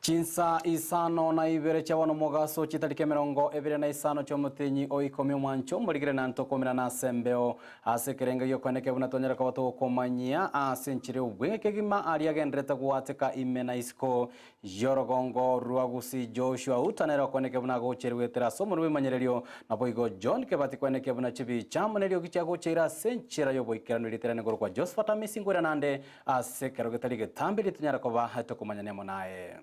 Chinsa isano na ibere chia bono omogaso chitariki 25 chi'omotenyi o ikomi omwancho omorigere na ntokomerana ase embeo ase ekerengo gi'okoenekea buna twanyare koba togokomanyia ase enchera y'obweng'e kegima aria agenderete goateka ime na isiko y'orogongo rwa Gusii Joshua Uta nere okoenekea buna agocherwa goetera ase omonwa bw'emanyererio naboigo John Kebati koenekia buna chibicha amo neriogi chiagocheire ase enchera y'oboikeranu eriterane korokwa Josephat Amisi nkoira nande Ase ekero getari getambe ritonyare koba tokomanyania amo naye.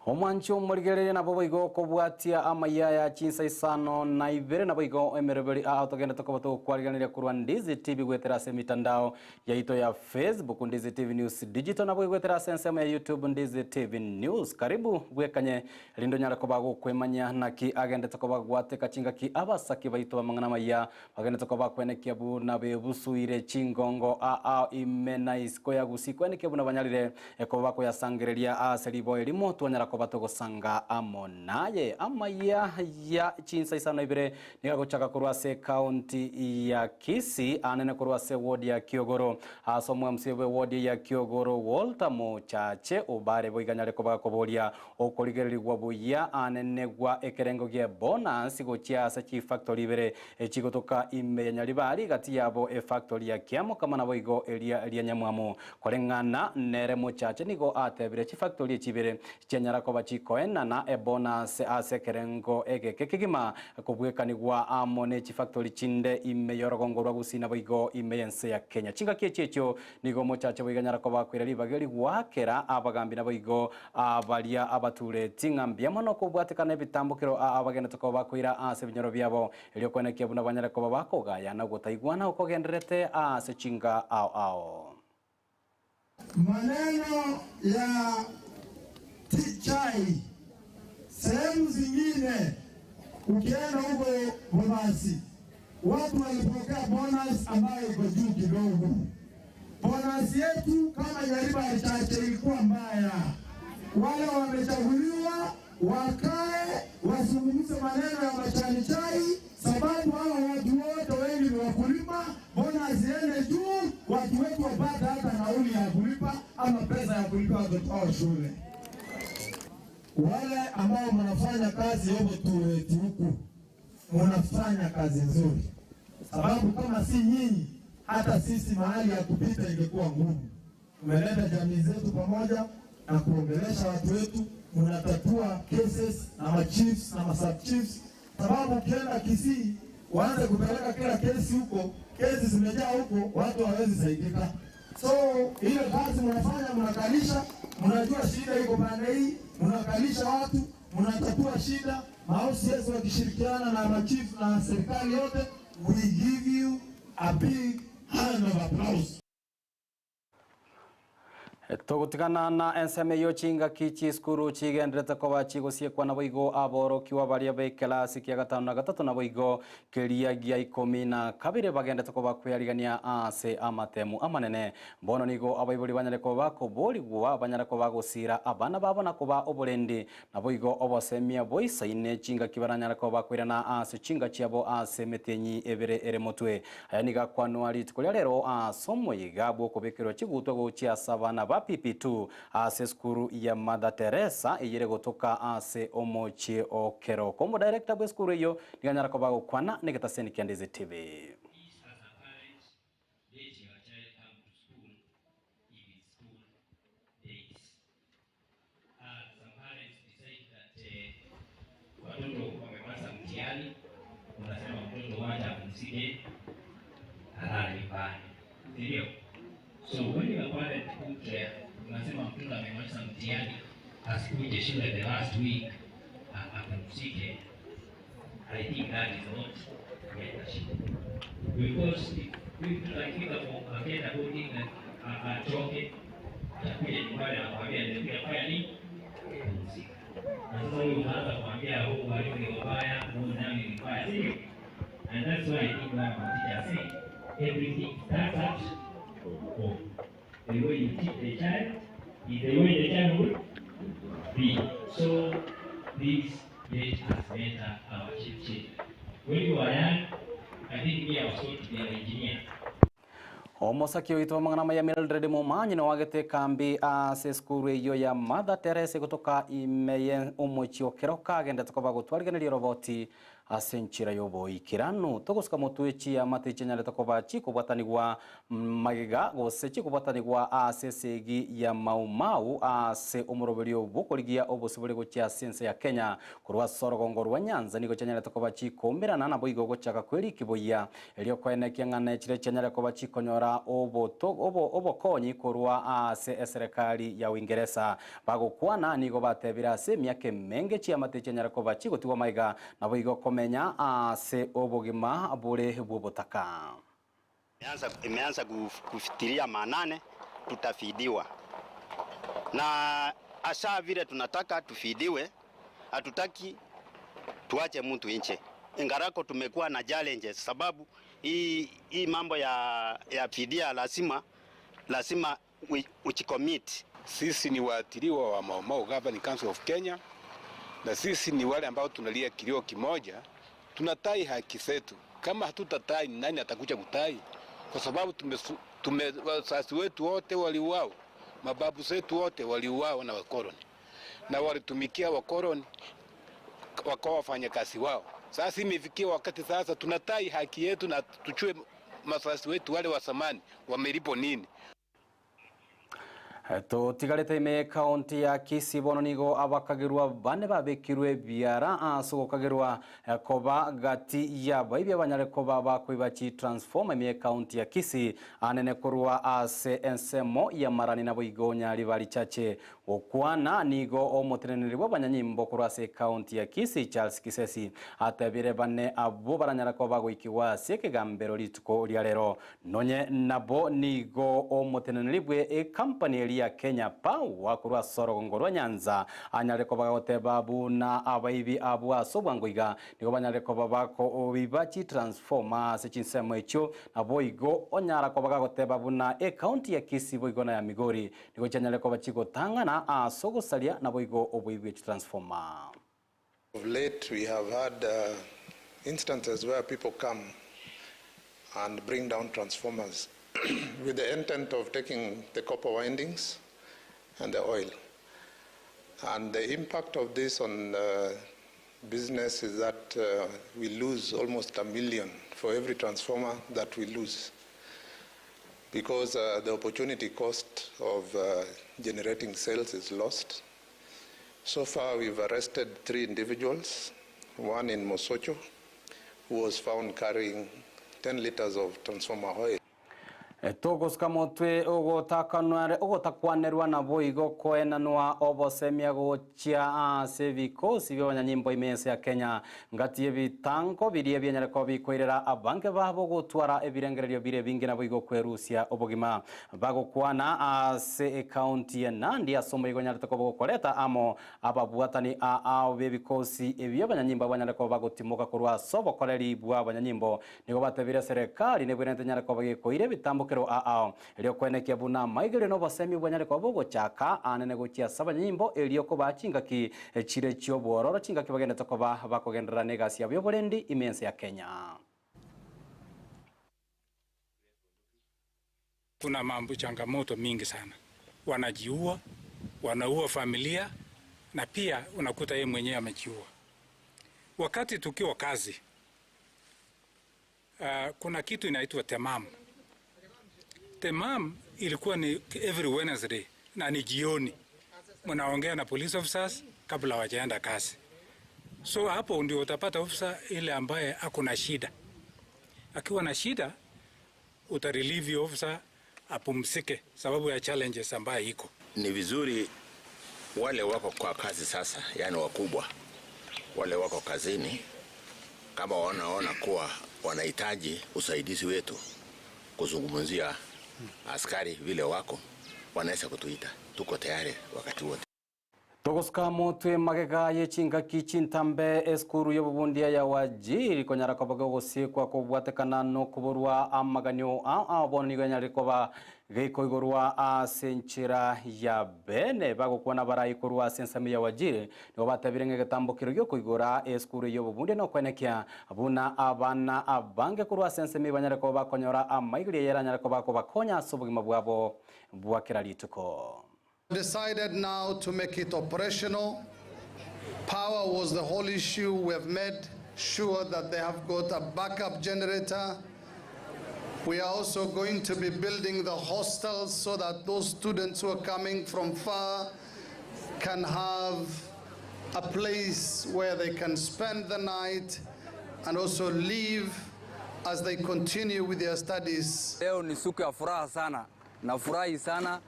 Omwanchi omorigereria nabo boigo okobwatia amayia aya chinsa 52 naboigo emeroberi aa togende tokoba togokwarigereria korwa Ndizi TV goetera ase emitandao yaito ya Facebook Ndizi TV News Digital nabo igwetera ase ensemo ya YouTube Ndizi TV News. Karibu bwekanye rinde onyare koba gokwemanyia naki agendete koba gwateka chingaki abasaki baito b'amang'ana amaya bagendete koba kwenekia buna bebusuire chingongo aa ime na isiko ya Gusii kwenekia buna banyarire koba bakoyasangereria ase riboa erimo twanyara koba togosanga amo naye. Amaya ya chinsa 52 Nigo agochaka korwa ase ekaunti ya Kisii, anene korwa ase ewodi ya Kiogoro. Ase omwamc bw'ewodi ya Kiogoro Walter Mochache Obare boigo anyare koba gakoboria okorigererigwa buya anene gwa ekerengo gie bonus gochia ase chifactory ibere echigotoka ime ya Nyaribari gati yabo efactory ya Kiamokama naboigo eria ria Nyamwamu. Koreng'ana nere Mochache nigo atebire chifactory echi ibere Chianyara koba chikoenana ebonus ase ekerengo egeke kegima, kobwekanigwa amo ne chifactori chinde ime y'orogongo rwa Gusii naboigo ime y'ense ya Kenya. Chingaki echi echio nigo omochache boigo anyara koba akoira ribaga eri goakera abagambi naboigo abaria abatureti ng'a mbuya mono kobwatekana ebitambokero aa bagenete koba bakoira ase ebinyoro biabo erio koenekia buna banyare koba bakogayana ogotaigwana okogendererete ase chinga ao ao. Maneno ya chai sehemu zingine ukienda huko Bobasi watu walipokea bonus ambayo iko juu kidogo. Bonus yetu kama Nyaribari Chache ilikuwa mbaya. Wale wamechaguliwa wakae wazungumze maneno ya majani chai, sababu hawa watu wote wengi ni wakulima. Bonus iende juu, watu wetu wapate hata nauli ya kulipa ama pesa ya kulipa watoto wao shule. Wale ambao mnafanya kazi huko Tureti huku mnafanya kazi nzuri, sababu kama si nyinyi, hata sisi mahali ya kupita ingekuwa ngumu. Tumeleta jamii zetu pamoja na kuongelesha watu wetu, mnatatua cases na machiefs na masub chiefs, sababu ukienda Kisii waanze kupeleka kila kesi huko, kesi zimejaa huko, watu hawawezi saidika. So ile kazi mnafanya, mnakalisha, mnajua shida iko pande hii, mnakalisha watu, mnatatua shida. Ma-OCS wakishirikiana na machief na serikali yote, we give you a big hand of applause. Togotigana na ensemo eyio chingaki chisukuru chigenderete koba chigosiekwa naboigo aborokigwa baria b'ekelasi kia gatano na gatato naboigo keria gia ikomi na kabere bagendete koba kwearigania ase amatemu amanene. Bono nigo abaibori banyare koba bakoborigwa banyare koba gosiira abana babo na koba oborendi Naboigo obosemia boisaine chingaki baranyare koba bakoirana ase chinga chiabo ase emetienyi ebere ere motwe. Aya nigo akwanwa rituko ria rero ase omoyega bw'okobekerwa chigutwa gochia ase abana ba PP2 ase esukuru ya Mother Teresa eyio ere gotoka ase omochie o Keroka. Omodirector bw'esukuru eyio nigo anyara koba agokwana negetaseni kia Ndizi TV. Watoto wamepasa mtihani, unasema mtoto wacha apumzike, alale nyumbani, si ndio? So when you are parent who care, unasema mtoto amemaliza mtihani, asikuje shule the last week, apumzike. I think that is not mentorship. Because if mtoto akifika form akienda boarding na achoke, atakuja nyumbani anakuambia nimekuja kufanya nini? Kupumzika. Na sasa huyu unaanza kumwambia huu mwalimu ni wabaya, huyu nani ni mbaya, sio? And that's why I think why my teacher say everything starts at home. The way you teach the child is the way the child will. be. So please let us mentor our children. When you are young, I think me I was told to be an engineer. Omosaki oito amang'ana amaya Mildred Momanyi noagete ekambi ase esukuru eyio ya Mother Teresa egotoka ime ye omochie o Keroka agendete koba gotwarigeneria oroboti ase enchera y'oboikeranu. Togosuka motwe chiamate chianyarete koba chikobwatanigwa magega gose chikobwatanigwa ase esegi ya Mau Mau ase omoroberio bw'okorigia obosibore gochia ase ense ya Kenya korwa ase orogongo rwa Nyanza nigo chianyarete koba chikoumerana naboigo gochaka kweriki boyia Erio koenekia ng'a nechire chianyare koba chikonyora obokonyi korwa ase eserekari ya Uingeresa. Bagokwana nigo batebire ase emiaka emenge chiamate chianyare koba chigotigwa maiga, naboigo komenya ase obogima bore bw'obotaka. Imeanza kufitiria maanane tutafidiwa na hasa vile tunataka tufidiwe, hatutaki tuache mtu nje. Ingarako tumekuwa na challenges sababu hii, hii mambo ya, ya fidia lazima lazima ujicommit. Sisi ni waathiriwa wa Mau Mau Governing Council of Kenya, na sisi ni wale ambao tunalia kilio kimoja, tunatai haki zetu. Kama hatutatai, ni nani atakuja kutai? Kwa sababu tume, tume, wazazi wetu wote waliuawa, mababu zetu wote waliuawa na wakoloni, na walitumikia wakoloni wakawa wafanyakazi wao. Sasa imefikia wakati sasa tunatai haki yetu na tuchue mazazi wetu wale wa zamani wamelipwa nini. Totigarete ime kaunti ya Kisii bono nigo abakagirwa bane babekirwe ebiara ase ogokagirwa koba gati yabo ebia banyare koba bakoiba chitransformer ime ekaunti ya Kisii anene korwa ase ensemo ya Marani nabo igo Nyaribari Chache gokwana nigo omoteneneri bwa abanyanyimbo korwa ase ekaunti ya Kisii Charles Kisesi atebire bane abwo baranyara koba bagoikigwa ase ekegambero rituko ria rero nonye nabo nigo omoteneneri bwe ekampani eria ya Kenya Power korwa ase orogongo rwa Nyanza anyare koba goteba buna abaibi abwo ase obwango iga nigo banyare koba bakoiba chitransformer ase chinsemo echio nabo igo onyara koba gagoteba buna ekaunti ya Kisii boigo na ya Migori nigo chianyare koba chigotang'ana ase ogosaria nabo igo oboibi bwa chitransformer. Of late, we have had instances where people come and bring down transformers with the intent of taking the copper windings and the oil. And the impact of this on business is that we lose almost 1 million for every transformer that we lose, because the opportunity cost of generating sales is lost. So far, we've arrested three individuals, one in Mosocho, who was found carrying 10 liters of transformer oil. Togosuka motwe ogotakwanerwa nabo igo koenanwa obosemia gochia ase ebikosi bia abanyanyimbo ime ense ya Kenya ngati ebitango biria bianyare koba bikoirera abange babo gotwara ebirengererio bire binge nabo igo kwerusia obogima bagokwana ase ekaunti ya Nandi ase omoigo nyarete koba gokoreta amo ababwatani ao b'ebikosi ebio abanyanyimbo banyare koba bagotimoka korwa ase obokoreri bwa abanyanyimbo nigo batebire serikali nebwerente nyare koba gekoire ebitambukero ao erio kwenekia buna maigerio na obosemi bwanyare koba bogochaka anene gochia ase abanyanyimbo erio koba chingaki chire chiobwororo chingaki bagendete koba bakogenderera na egasi yabo y'oborendi ime ense ya Kenya. Kuna mambo changamoto mingi sana, wanajiua, wanaua familia na pia unakuta yeye mwenyewe amejiua. Wakati tukiwa kazi, kuna kitu inaitwa temam. Temam ilikuwa ni every Wednesday na ni jioni, mnaongea na police officers kabla wajaenda kazi. So hapo ndio utapata officer ile ambaye ako na shida. Akiwa na shida utarelieve hiyo officer apumzike sababu ya challenges ambayo iko. Ni vizuri wale wako kwa kazi sasa, yani wakubwa wale wako kazini, kama wanaona kuwa wanahitaji usaidizi wetu kuzungumzia askari vile wako, wanaweza kutuita, tuko tayari wakati wote. Togosuka motwe magega ye chingaki chintambe esukuru y'obobundia ya Wajir konyara koba gogosiekwa kobwatekana nokoborwa amaganio ao ao bono nigo yanyarire koba gekoigorwa ase enchera ya bene. Bagokwana abarai korwa ase ensemo ya Wajir nigo batebire ng'a egetambokero giokoigora esukuru eye y'obobundia nokwenekia buna abana abange korwa ase ensemo eye banyare koba bakonyora amaigerio ayeranyare koba akobakonya ase obogima bwabo bwa kera rituko. Decided now to make it operational. Power was the whole issue. We have made sure that they have got a backup generator. We are also going to be building the hostels so that those students who are coming from far can have a place where they can spend the night and also live as they continue with their studies. Leo ni siku ya furaha sana, nafurahi sana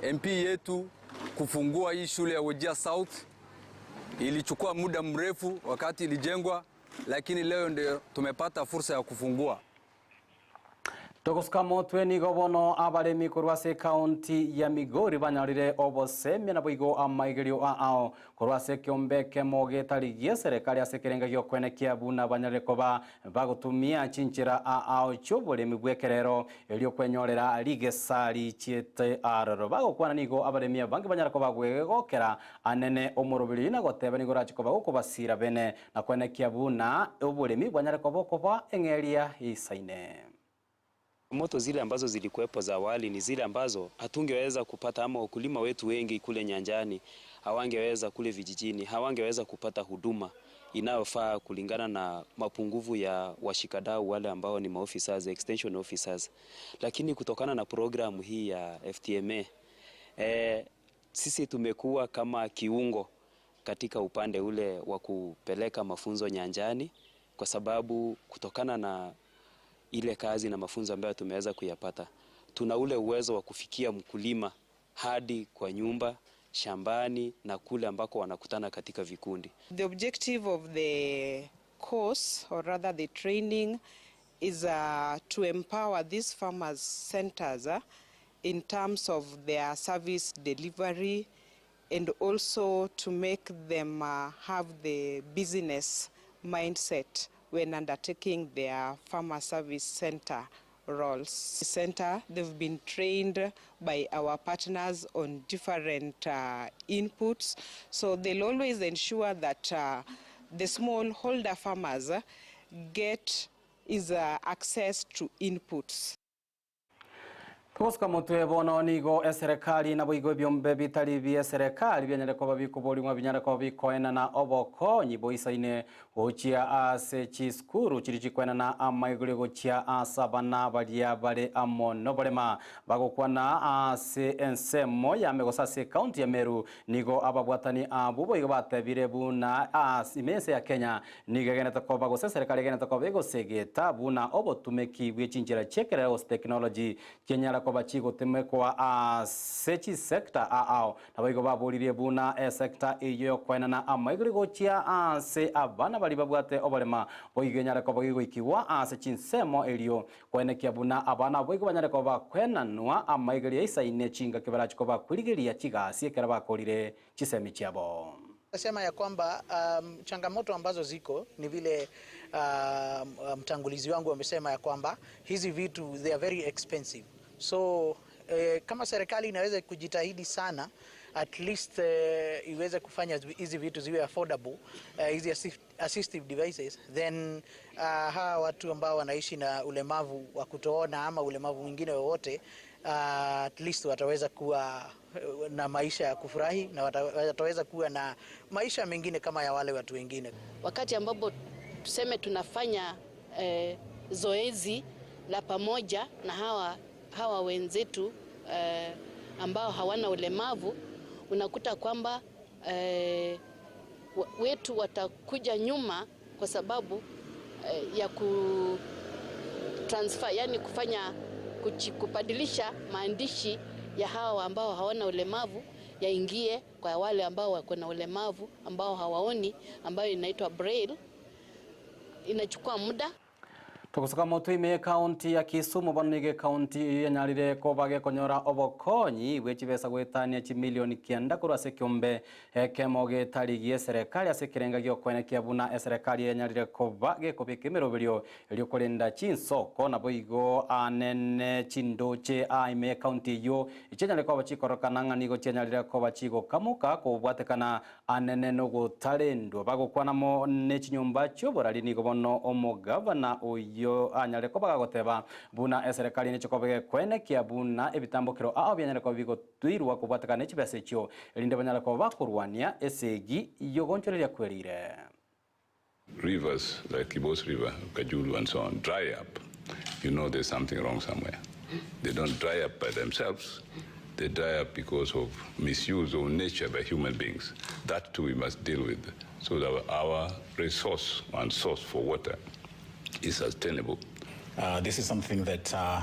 MP yetu kufungua hii shule ya Wajir South. Ilichukua muda mrefu wakati ilijengwa, lakini leo ndio tumepata fursa ya kufungua. Togosuka motwe nigo bono abaremi korwa ase ekaunti ya Migori banyorire obosemia naboigo amaigerio ao korwa ase ekiombe ekemo getari gia serikali ase ekerenga giokwenekia buna banyarire koba bagotumia chinchera ao chioboremi bwa ekerero erio kwenyorera rigesa richiete aroro. Bagokwana nigo abaremi abange banyara koba gwegokera anene omoroberi na goteba nigo orachi koba gokobasira bene na kwenekia buna oboremi bwanyare koba okoba eng'eria isaine. Moto zile ambazo zilikuwepo za awali ni zile ambazo hatungeweza kupata, ama wakulima wetu wengi kule nyanjani hawangeweza, kule vijijini hawangeweza kupata huduma inayofaa kulingana na mapungufu ya washikadau wale ambao ni maofficers, extension officers. Lakini kutokana na programu hii ya FTMA, sisi tumekuwa kama kiungo katika upande ule wa kupeleka mafunzo nyanjani, kwa sababu kutokana na ile kazi na mafunzo ambayo tumeweza kuyapata, tuna ule uwezo wa kufikia mkulima hadi kwa nyumba, shambani na kule ambako wanakutana katika vikundi. The objective of the course, or rather the training, is to empower these farmers centers in terms of their service delivery and also to make them have the business mindset when undertaking their farmer service center roles. Center, they've been trained by our partners on different inputs, so they'll always ensure that the smallholder farmers get is access to inputs. Togosuka motwe bono nigo eserekari naboigo ebiombe bitari bia eserekari bianyare koba bikoborimwa binyare koba bikoenana obokonyi boisaine gochia ase chisukuru chiri chikoenana amaigoro gochia ase abana baria bare amo noborema. Bagokwana ase ensemo ya megosa ase ekaunti ya Meru nigo ababwatani abo boigo batebire buna ase imense ya Kenya nigo egenete koba gose eserekari egenete koba egosegeta buna obotumeki bwa chinchera chiekerero gose technology chianyara koba chigotemekwa ase chisector ao naboigo baboririe buna esector eyo yokwenana amaigoro gochia ase abana bari babwate oborema boigo enyare koba gigoikiwa ase chinsemo erio kwenekia buna abana boigo banyare koba kwenanwa amaigoro yaisaine chingaki barachi koba kwirigeria chigasi ekero bakorire chisemi chiabo. Nasema ya kwamba changamoto ambazo ziko ni vile mtangulizi wangu amesema ya kwamba hizi vitu they are very expensive. So kama serikali inaweza kujitahidi sana at least iweze kufanya hizi vitu ziwe affordable, hizi assistive devices, then hawa watu ambao wanaishi na ulemavu wa kutoona ama ulemavu mwingine wowote, at least wataweza kuwa na maisha ya kufurahi na wataweza kuwa na maisha mengine kama ya wale watu wengine. Wakati ambapo tuseme tunafanya zoezi la pamoja na hawa wenzetu ambao hawana ulemavu, unakuta kwamba wetu watakuja nyuma kwa sababu ya ku transfer, yani kufanya kubadilisha maandishi ya hawa ambao hawana ulemavu yaingie kwa wale ambao wako na ulemavu ambao hawaoni, ambayo inaitwa braille. Inachukua muda. Togosoka motwe ime y'ekaunti ya Kisumu bono nigo ekaunti eyio yanyarire koba gekonyora obokonyi bwe chibesa goetania chimilioni kianda korwa ase ekeombe ekemo getari gi'eserekari ase ekerenga gi'okoenekia buna eserekari yanyarire koba gekobeka emeroberio erio korenda chinsoko naboigo anene chindoche aa ime y'ekaunti eyio chianyarire koba chikorokana ng'a nigo chianyarire koba chigokamoka kobwatekana Anene nogotarendwa bagokwana amo ne chinyomba chi'oborari nigo bono omogavana oyio anyare koba gagoteba buna eserekari neche koba gekoenekia buna ebitambokero ao bianyare koba bigotuirwa kobwatekana ne chibesa echio, erinde banyare koba bakorwania esegi y'ogonchoreria kwerire. Rivers like Kibos River, Kajulu and so on dry up, you know there's something wrong somewhere. They don't dry up by themselves, they dry up because of misuse of nature by human beings. That too we must deal with so that our resource and source for water is sustainable. Uh, this is something that uh,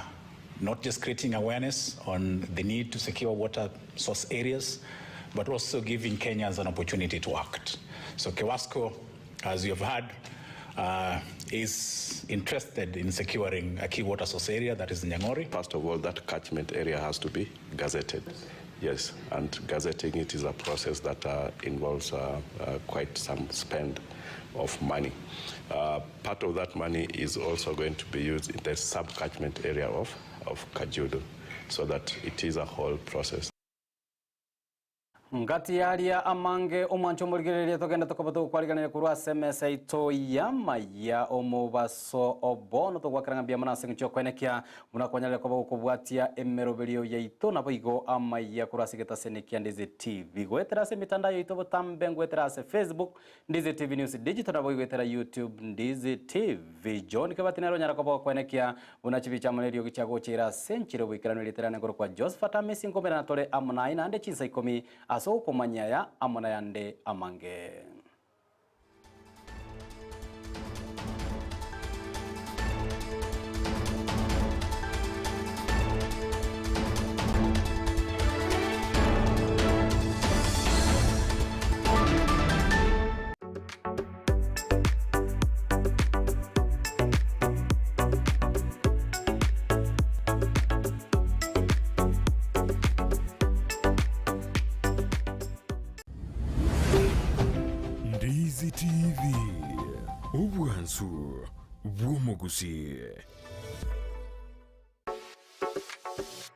not just creating awareness on the need to secure water source areas, but also giving Kenyans an opportunity to act. So Kewasco, as you have heard, uh, is interested in securing a key water source area, that is Nyang'ori. First of all, that catchment area has to be gazetted. Yes, and gazetting it is a process that uh, involves uh, uh, quite some spend of money. Uh, part of that money is also going to be used in the sub-catchment area of, of Kajulu, so that it is a whole process. Ngati yaria amange omwancho omorigereria togende tokoba togokwariganera korwa ase emesa yaito y'amaya omobaso obono togwakera ng'a mbuya mono ase eng'encho y'okoenekia buna kwanyarire koba gokobwatia emeroberio yaito naboigo amaya korwa ase egetaseni kia Ndizi TV goetera ase emitandao yaito botambe ngoetera ase Facebook Ndizi TV News Digital naboigo goetera YouTube Ndizi TV John Kebati nere onyara koba gokwenekia buna chibicha amo neriogi chiagocheire ase enchera oboikeranu erieta riane nkorokwa Josephat Amisi nkomerana tore amo naye naende chinsa ikomi ase okomanyia aya amo nayande amange. Ndizi TV, obwansu bw'omogusii.